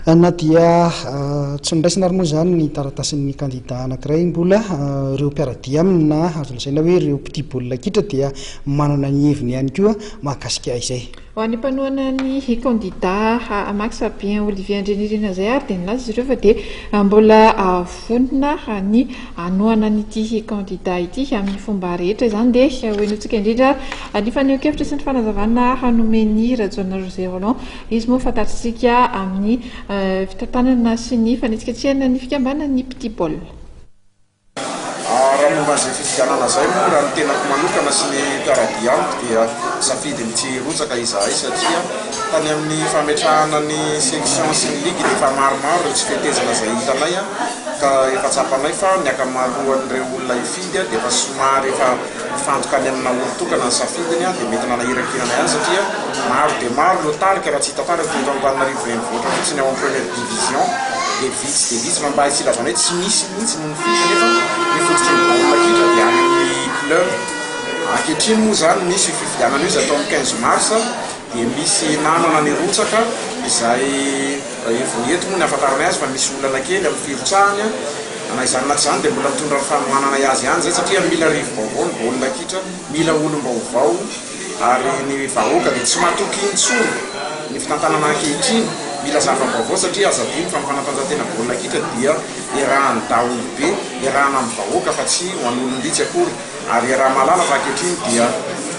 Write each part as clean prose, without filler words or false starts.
Na dia tsy noraisina ary moa izany ny taratasin'ny kandida anankiray, mbola ireo mpiara-dia aminy na azo lazaina hoe ireo mpitia baolina kitra dia manana ny heviny ihany koa mahakasika izay. Ho an'ny mpanohana ny kandida Max Fabien Olivier Andrianirina izay ary dia nilaza izy ireo fa dia mbola vonona ny hanohana an'ity kandida ity amin'ny fomba rehetra. Izany dia hohenointsika indrindra ny fanehoan-kevitra sy ny fanazavana nomen'i Rajaona José Roland. Izy moa fantatsika amin'ny fitantanana sy ny fanetsiketsehana ny fikambanan'ny mpitia baolina. Raha momba an'izay fifidianana izay moa, raha ny tenako manokana sy ny mpiara-dia amiko dia nisafidy ny tsy hirotsaka izahay satria tany amin'ny fametrahana ny section sy ny ligue dia efa maromaro ireo tsy fetezana izay hitanay ka efa tsapanay fa ny ankamaroan'ireo olona hifidy dia efa somary efa mifantoka any amina olon-tokana ny safidiny dia mety nanahirankirana ihany satria maro dia maro ireo tarika raha tsy hitantara ny eto Antananarivo renivohitra fotsiny ao amin'ny première division dia vitsy dia vitsy fa mba tsy ilazana hoe tsy misy mihitsy no mifidy nefa ny fototry ny baolina kitra dia any amin'ny club. Ankehitriny moa izany misy io fifidianana io izay atao amin'ny 15 mars dia misy namana nirotsaka izay vao eto moa ny ahafantaranay azy fa misy olana kely amin'ny firotsahany. Na izany na tsy izany dia mbola mitondra ny fanohananay azy ihany izay satria mila rivo-baovao ny baolina kitra, mila olom-baovao ary ny vahoaka dia tsy matoky intsony ny fitantanana ankehitriny, mila zava-baovao satria aza adino fa ny fanatanjahantena baolina kitra dia iarahan'ny daholobe, iarahana amin'ny vahoaka fa tsy ho an'olom-bitsy akory ary iaraha-mahalala fa ankehitriny dia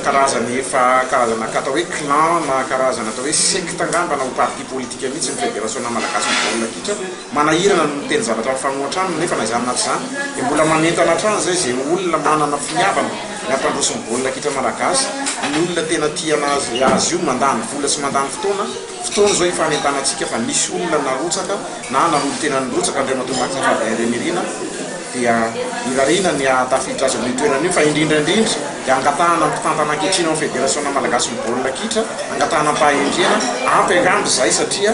karazany efa karazana atao hoe clan na karazana atao hoe secte angamba na ho parti politika mihitsy ny federasiona malagasin'ny baolina kitra. Manahirana ny miteny zavatra mifanohitra aminy nefa na izany na tsy izany dia mbola manentana hatrany izay izay olona manana finiavana ny hampandroso ny baolina kitra malagasy, ny olona tena tia anazy azy io mandany vola sy mandany fotoana, fotoana izao hifanentanantsika fa misy olona narotsaka na nanolo-tena nirotsaka Andriamatoa Max Fabien Renirina dia irariana ny hahatafiditra azy amin'io toerana io fa indrindra indrindra dia angatahana ny mpitantana ankehitriny ao amin'ny federasiona malagasy ny baolina kitra angatahana am-pahendrena ampy angamba izay satria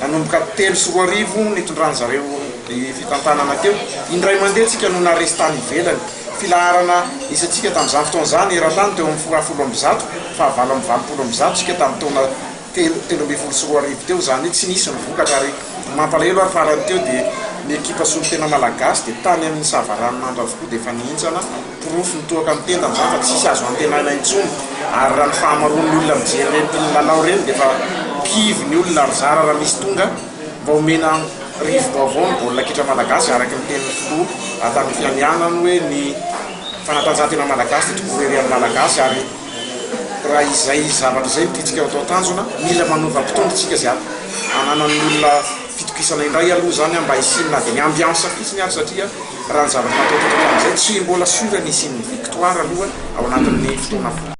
Nanomboka 2003 nitondran zareo ny fitantanana teo. Indray mandeha tsika no naharesy tany ivelany. Filaharana nisy antsika tamin'izany fotoana izany eran-tany teo amin'ny faha-110, faha-188 tsika tamin'ny taona telo 2013 teo. Izany hoe tsy nisy ny vokatra ary ny mampalahelo ary farany teo dia ny ekipa solontena malagasy dia tany amin'ny savaranonando avokoa dia efa nihintsana. Porofo mitohaka amin'ny tendany izany fa tsisy azo antenaina intsony ary raha ny fahamaroan'ny olona mijery ireny mpilalao ireny dia efa kivy ny olona ary zara raha misy tonga mba omena rivo-baovao ny baolina kitra malagasy araka ny tenin'ny filoha tamin'ny fianianany hoe ny fanatanjahantena malagasy dia tokony ho reharehan'ny malagasy ary raha izay zavatra izay no tiantsika ho atao tanjona mila manova mpitondra isika izay ananan'ny olona fitokisana indray aloha izany mba hisian'ny na dia ny ambiance fotsiny ary satria Raha ny zavatra natao teto hatramin'izay, tsy mbola sûr ny hisian'ny victoire aloha ao anatin'ny fotoana fohy.